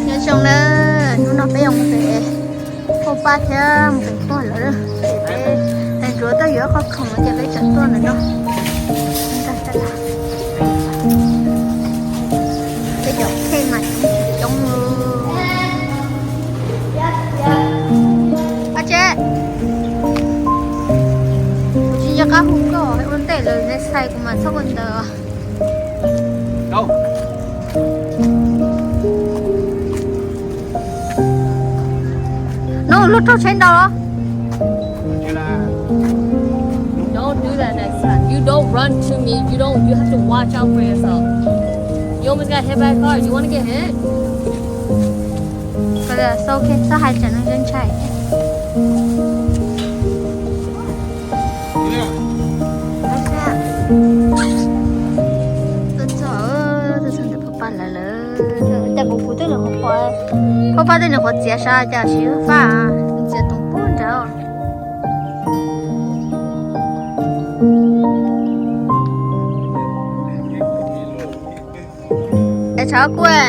Nyob zoo na, hnub no peb yuav mus pem Phoj Paj thiab mus pem Phoj lawm. Peb ntsuav tuaj yuav qhov khoom ces peb tseem tuaj ntawm no. Peb cov kheej mas coob coob li. Ab tse, kuv tsis nco qab hu nkauj ua ntej lawm, nej txhais kuv mas txhob ua ntawd. No luag raug tsheb ntaus los? Don't do that next time. You don't run to me. You don't. You have to watch out for yourself. You almost got hit by a car. You want to get hit? Ko xav hais tsam no ntshai. Tuaj txog, tuaj txog ntawm Phoj Paj lawm lawm. Cas kuv kuv tej nws qhuav, Phoj Paj tej nws qhuav txiav sav cas tsis faj, txiav toom puag nrad. Es tshav kuj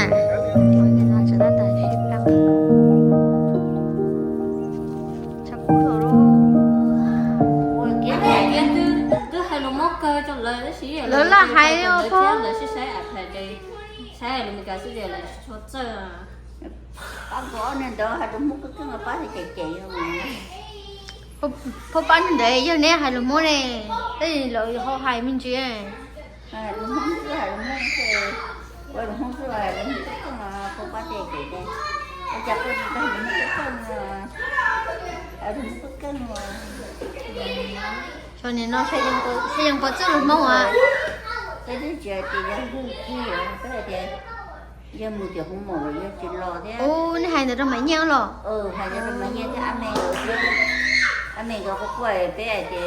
lawv lam hais os. Pab kuv ob niag ntawd hais rau Hmoob kawg kawg pab thiaj cem cem. Phoj Paj niag ntawd yog neb hais lus Hmoob ne, tej lawv ho hais me ntsis. Hais lus Hmoob xwb, hais lus Hmoob xwb, ua lus Hmoob xwb, hais lus Hmoob kawg kawg, Phoj Paj thiaj cem cem. Ua cas koj tsis hais lus Hmoob kawg kawg, hais lus Hmoob kawg kawg. Xyov nim no saib yeej pom txwj lus Hmoob as. Peb twb tsis hais tias yog ntug kiag, peb hais tias yog mus tim hoo maum los yog tsis los thiab. Ub, nej hais ntawd rau Maiv Nyiaj los? Hais ntawd rau Maiv Nyiaj thiab Ab Me nkawd thiab. Ab Me nkawd kuj kuj peb hais tias